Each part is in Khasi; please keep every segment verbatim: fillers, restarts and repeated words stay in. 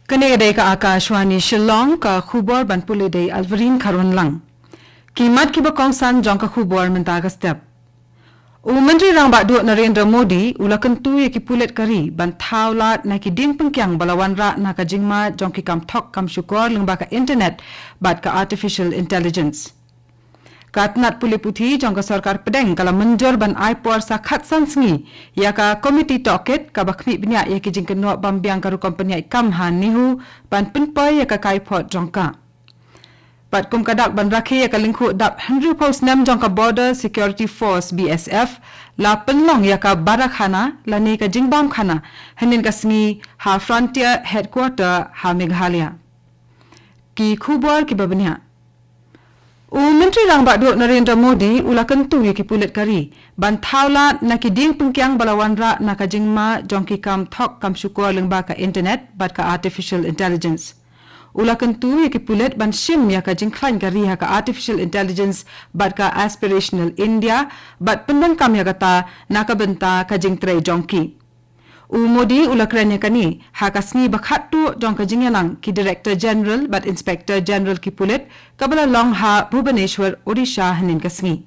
Kane ka dei ka Akashvani Shillong, ka khubor ban pule da i Alvarin Kharwanlang. Ki mat kiba kongsan jong ka khubor mynta ka step. U Myntri Rangbah Duh Narendra Modi u la kyntu ïa ki pulit ka ri ban thaw lad na ki dieng pynkiang ba la wanrah na ka jingma jong ki kam thok kam shukor lyngba ka internet bad ka artificial intelligence. Ka tnat pule puthi jong ka sorkar pdeng ka la mynjur ban ai por sa khatsan sngi ïa ka komiti tohkit kaba khmih bniah ïa ki jingkynnoh bam biang ka rukom pynïaid kam ha NEHU ban pynpoi ïa ka kaiphod jong ka. Bad kum ka dak ban rakhe ïa ka lyngkhuh dap hynriewphew snem jong ka Border Security Force, B S F, la pynlong ïa ka barakhana lane ka jingbam khana hynnin ka sngi ha Frontier Headquarter ha Meghalaya. Ki khubor kiba bniah. U Myntri Rangbah Duh Narendra Modi u la kyntu ïa ki pulit ka ri ban thaw lad na ki dieng pynkiang ba la wanrah na ka jingma jong ki kam thok kam shukor lyngba ka internet bad ka artificial intelligence. U la kyntu ïa ki pulit ban shim ïa ka jingkhlaiñ ka ri ha ka artificial intelligence bad ka aspirational India bad pyndonkam ïa kata na ka bynta ka jingtrei jong ki. U Modi u la kren ïa kane ha ka sngi ba khatduh jong ka jingïalang ki Director General bad Inspector General ki pulit kaba la long ha Bhubaneswar, Odisha hynnin ka sngi.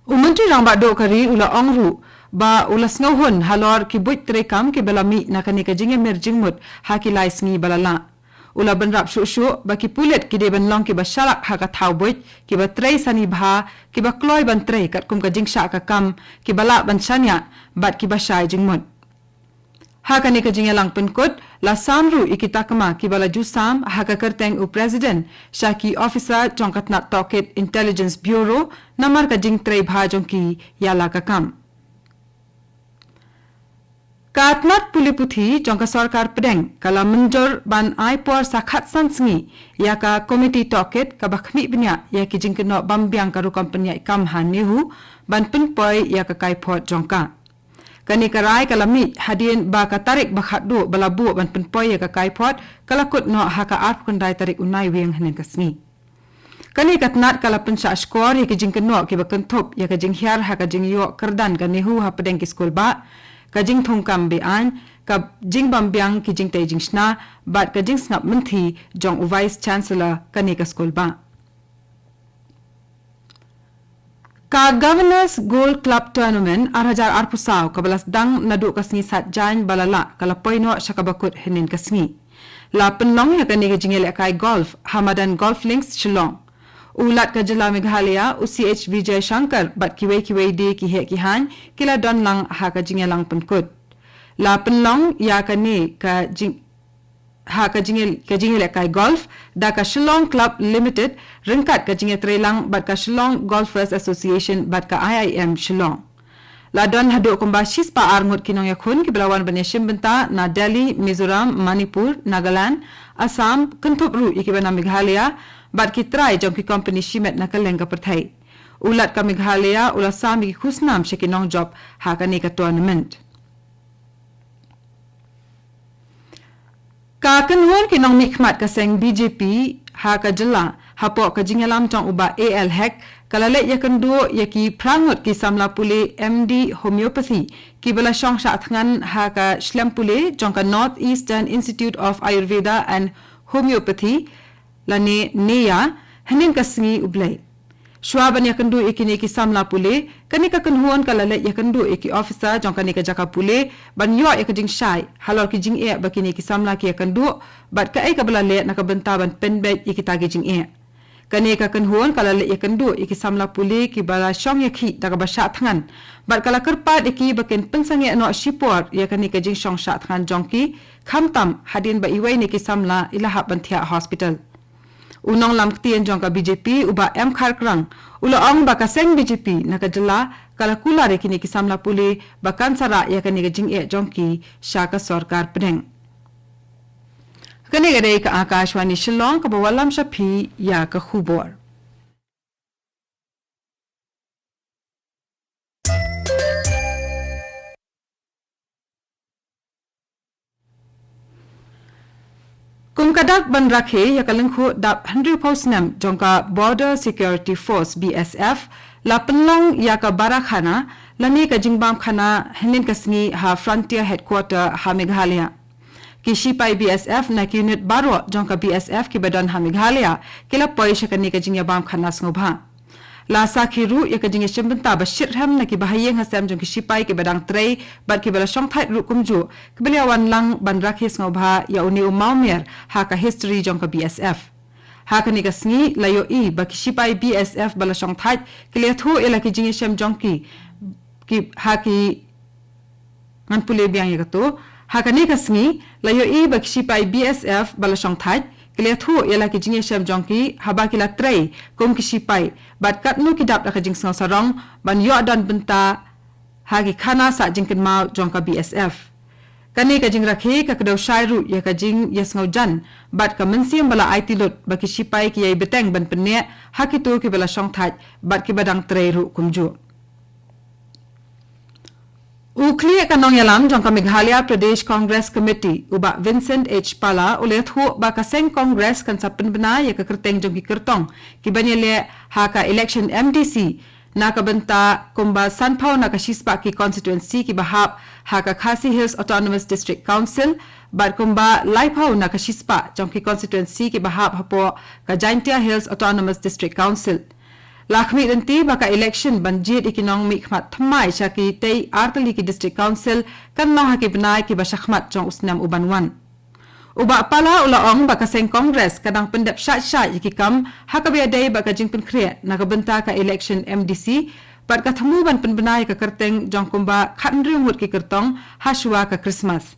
U Myntri Rangbah Duh ka ri u la ong ruh ba u la sngewhun halor ki buit treikam kiba la mih na kane ka jingïamir jingmut ha ki lai sngi ba la lah. U la bynrap shuh shuh ba ki pulit ki dei ban long kiba shalak ha ka thaw buit, kiba trei sani bha, kiba kloi ban trei katkum ka jingshah ka kam, kiba lah ban shaniah bad kiba shai jingmut. Ha kane ka jingïalang pynkut la sam ruh ïa ki takma kiba la ju sam ha ka kyrteng u President sha ki officer jong ka tnat tohkit Intelligence Bureau namar ka jingtrei bha jong ki ïa la ka kam. Ka tnat pule puthi jong ka sorkar pdeng ka la mynjur ban ai por sa khatsan sngi ïa ka komiti tohkit kaba khmih bniah ïa ki jingkynnoh bam biang ka rukom pynïaid kam ha NEHU ban pynpoi ïa ka kaiphod jong ka. Kane ka rai ka la mih hadien ba ka tarik ba khatduh ba la buh ban pynpoi ïa ka kaiphod ka la kut noh ha ka arphew khyndai tarik u Naiwieng hynnin ka sngi. Kane ka tnat ka la pynshah shkor ïa ki jingkynnoh kiba kynthup ïa ka jinghiar ha ka jingïoh kyrdan ka NEHU hapdeng ki skul bah, ka jingthung kam be-aiñ, ka jingbam biang ki jingtei jingshna bad ka jingsngap mynthi jong u Vice Chancellor kane ka skul bah. Ka Governors Gold Club Tournament ar hajar arphew saw kaba la sdang naduh ka sngi Saitjaiñ ba la lah ka la poi noh sha kaba kut hynnin ka sngi. La pynlong ïa kane ka jingïalehkai golf ha madan Golf Links Shillong. U Lat ka jylla Meghalaya u C H Vijayashankar bad kiwei kiwei de ki heh ki haiñ ki la don lang ha ka jingïalang pynkut. La pynlong ïa kane ka jing ha ka jingïa, ka jingïalehkai golf da ka Shillong Club Limited ryngkat ka jingïatreilang bad ka Shillong Golfers Association bad ka I I M Shillong. La don haduh kumba shispah ar ngut ki nongïakhun kiba la wan ban ïashim bynta na Delhi, Mizoram, Manipur, Nagaland, Assam, kynthup ruh ïa kiba na Meghalaya bad ki trai jong ki kompani shimet na kylleng ka pyrthei. U Lat ka Meghalaya u la sam ïa ki khusnam sha ki nongjop ha kane ka tournament. Ka kynhun ki nongmihkhmat ka seng B J P ha ka jylla hapoh ka jingïalam jong u Bah A L Hek ka la leit ïakynduh ïa ki phra ngut ki samla pule M D Homeopathy kiba la shong shah thngan ha ka shlem pule jong ka North Eastern Institute of Ayurveda and Homeopathy lane NEYA hynnin ka sngi U Blei. Shuwa ban ïakynduh ïa kine ki samla pule, kane ka kynhun ka la leit ïakynduh ïa ki officer jong kane ka jaka pule ban ïoh ïa ka jingshai halor ki jingeh ba kine ki samla ki ïakynduh bad kaei kaba la leh na ka bynta ban pynbeit ïa kita ki jingeh. Kane ka kynhun ka la leit ïakynduh ïa ki samla pule kiba la shong ïakhih da kaba shah thngan bad ka la kyrpad ïa ki ba kin pynsangeh noh shipor ïa kane ka jingshong shah thngan jong ki, khamtam hadien ba iwei na ki samla i la hap ban thiah hospital. U nonglam ktien jong ka B J P u Bah M Kharkrang u la ong ba ka seng B J P na ka jylla ka la kular ïa kine ki samla pule ba kan sa rah ïa kane ka jingeh jong ki sha ka sorkar pdeng. Kane ka dei ka Akashvani Shillong kaba wallam sha phi ïa ka khubor. Kum ka dak ban rakhe ïa ka lyngkhuh dap hynriewphew snem jong ka Border Security Force, B S F, la pynlong ïa ka barakhana lane ka jingbam khana hynnin ka sngi ha Frontier Headquarter ha Meghalaya. Ki shipai B S F na ki unit baroh jong ka B S F kiba don ha Meghalaya ki la poi sha kane ka jingïabam khana sngewbha. La sakhi ruh ïa ka jingïashimbynta ba shitrhem na ki bahaïing hasem jong ki shipai kiba dang trei bad kiba la shongthait ruh kumjuh, kiba la wan lang ban rakhe sngewbha ïa une u mawmer ha ka history jong ka B S F. Ha kane ka sngi la ïohi ba ki shipai B S F ba la shongthait ki la ïathuh ïa la ki jingïashem jong ki, ki ha ki ngan pule biang ïa kato. Ha kane ka sngi la ïohi ba ki shipai B S F ba la shongthait ki la ïathuh ïa la ki jingïashem jong ki haba ki la trei kum ki shipai, bad katno ki dap da ka jingsngew sarong ban ïoh don bynta ha ki khana sah jingkynmaw jong ka B S F. Kane ka jingrakhe ka kdew shai ruh ïa ka jingïasngewjan bad ka mynsiem ba la aiti lut ba ki shipai ki ïai bteng ban pynneh ha kito kiba la shongthait bad kiba dang trei ruh kumjuh. U khlieh ka nongïalam jong ka Meghalaya Pradesh Congress Committee, u Bah Vincent H Pala, u la ïathuh ba ka seng Congress kan sa pynbna ïa ka kyrteng jong ki kyrtong kiban ïaleh ha ka election M D C na ka bynta kumba sanphew na ka shispah ki constituency kiba hap ha ka Khasi Hills Autonomous District Council bad kumba laiphew na ka shispah jong ki constituency kiba hap hapoh ka Jaintia Hills Autonomous District Council. La khmih lynti ba ka election ban jied ïa ki nongmihkhmat thymmai sha kitei artylli ki District Council kan long ha ki bnai kiba shakhmat jong u snem uban wan. U Bah Pala u la ong ba ka seng Congress ka dang pyndep shait shait ïa ki kam ha kaba ïadei bad ka jingpynkhreh na ka bynta ka election M D C bad ka thmu ban pynbna ïa ka kyrteng jong kumba khathynriew ngut ki kyrtong ha shuwa ka Christmas.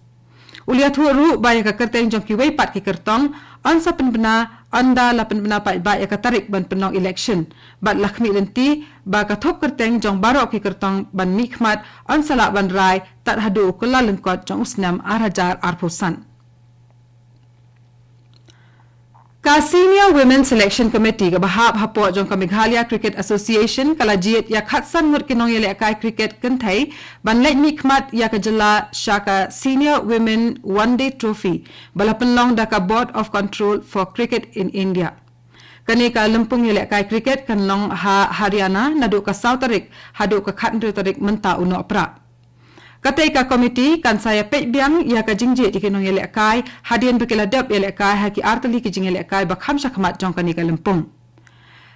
U la ïathuh ruh ba ïa ka kyrteng jong kiwei pat ki kyrtong yn sa pynbna ynda la pynbna paidbah ïa ka tarik ban pynlong election, bad la khmih lynti ba ka thup kyrteng jong baroh ki kyrtong ban mihkhmat yn sa lah ban rai tad haduh u Kyllalyngkot jong u snem ar hajar arphew san. Ka Senior Women Selection Committee kaba hap hapoh jong ka Meghalaya Cricket Association ka la jied ïa khatsan ngut ki nongïalehkai cricket kynthei ban leit mihkhmat ïa ka jylla sha ka Senior Women One Day Trophy ba la pynlong da ka Board of Control for Cricket in India. Kane ka lympung ïalehkai cricket kan long ha Haryana naduh ka saw tarik haduh ka khathynriew tarik mynta u Nohprah. Katei ka komiti kan sa ïa peit biang ïa ka jingjied ïa ki nongïalehkai hadien ba ki la dep ïalehkai ha ki artylli ki jingïalehkai ba kham shakhmat jong kane ka lympung.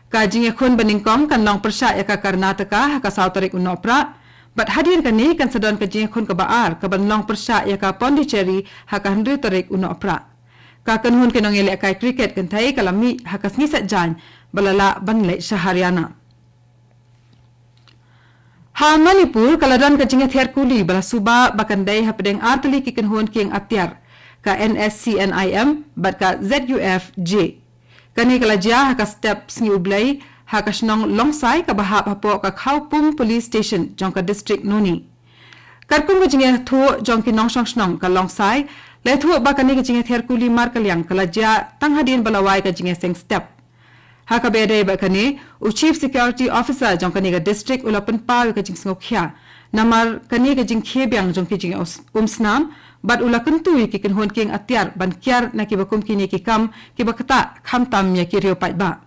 Ka jingïakhun banyngkong kan long pyrshah ïa ka Karnataka ha ka saw tarik u Nohprah, bad hadien kane kan sa don ka jingïakhun kaba ar kaban long pyrshah ïa ka Pondicherry ha ka hynriew tarik u Nohprah. Ka kynhun ki nongïalehkai cricket kynthei ka la mih ha ka sngi Saitjaiñ ba la lah ban leit sha Haryana. Ha Manipur ka la don ka jingïathiar kuli ba la suba ba kan dei hapdeng artylli ki kynhun kieng atiar, ka N S C N I M bad ka Z U F J. Kane ka la jia ha ka step Sngi U Blei ha ka shnong Longsai kaba hap hapoh ka Khawpum Police Station jong ka district Noni. Katkum ka jingïathuh jong ki nongshong shnong ka Longsai, la ïathuh ba kane ka jingïathiar kuli markylliang ka la jia tang hadien ba la wai ka jingïaseng step. Ha kaba ïadei bad kane, u Chief Security Officer jong kane ka district u la pynpaw ïa ka jingsngewkhia namar kane ka jingkhie biang jong ki jingïaumsnam, bad u la kyntu ïa ki kynhun kieng atiar ban kiar na kiba kum kine ki kam kiba ktah khamtam ïa ki riew paidbah.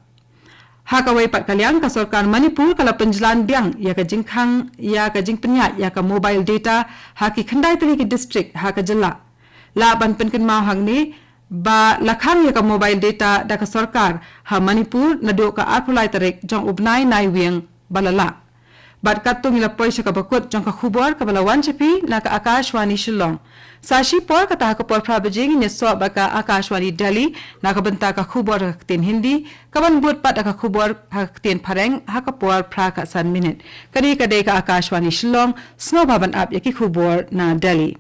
Ha kawei pat ka liang, ka sorkar Manipur ka la pynjlan biang ïa ka jingkhang ïa ka jingpynïaid ïa ka mobile data ha ki khyndai tylli ki district ha ka jylla. Lah ban pynkynmaw hangne ba la khang ïa ka mobile data da ka sorkar ha Manipur naduh ka arphew lai tarik jong u bnai Naiwieng ba la lah. Bad katto ngi la poi sha kaba kut jong ka khubor kaba la wan sha phi na ka Akashvani Shillong. Sa shipor kata ha ka por phra baje ngin ïasoh bad ka Akashvani Delhi na ka bynta ka khubor ha ka ktien Hindi, kaban bud pat ha ka khubor ha ka ktien Phareng ha ka por phra khatsan minit. Kane ka dei ka Akashvani Shillong, sngewbha ban ap ïa ki khubor na Delhi.